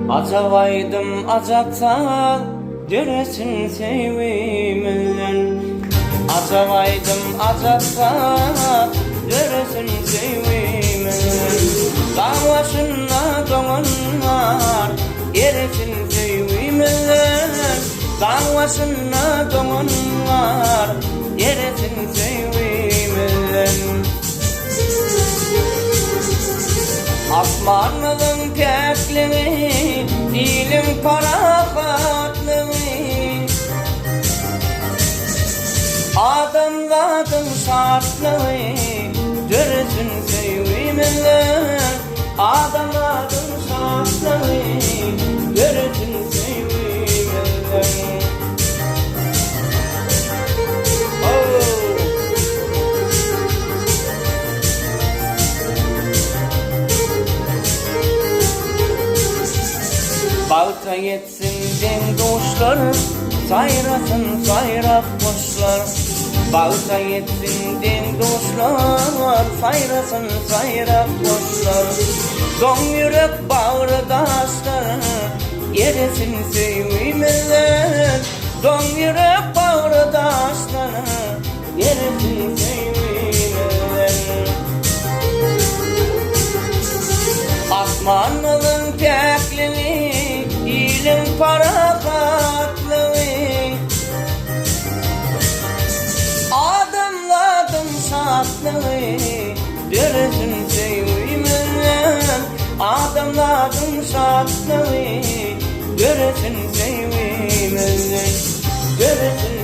Ajap aýdym, ajap saz döresin söýgimizden. Ajap aýdym, ajap saz döresin söýgimizden. Dag başynda doňan gar eresin söýgimizden. Dag başynda doňan gar eresin söýgimizden. Asmanymyzyň päkligi, iliň parahatlygy, Adamzadyň şatlygy döresin söýgimizden, Adamzadyň şatlygy döresin söýgimizden. Bagta ýetsin deň-duşlar, Saýrasyn saýrak guşlar. Bagta ýetsin deň-duşlar, Saýrasyn saýrak guşlar. Doň ýürek bagry daşlar, Eresin söýgimizden. Doň ýürek bagry daşlar, Eresin söýgimizden. Asmanymyzyň päkligi, iliň parahatlygy, Adamzadyň şatlygy, döresin söýgimizden. Adamzadyň şatlygy, döresin söýgimizden. Döresin.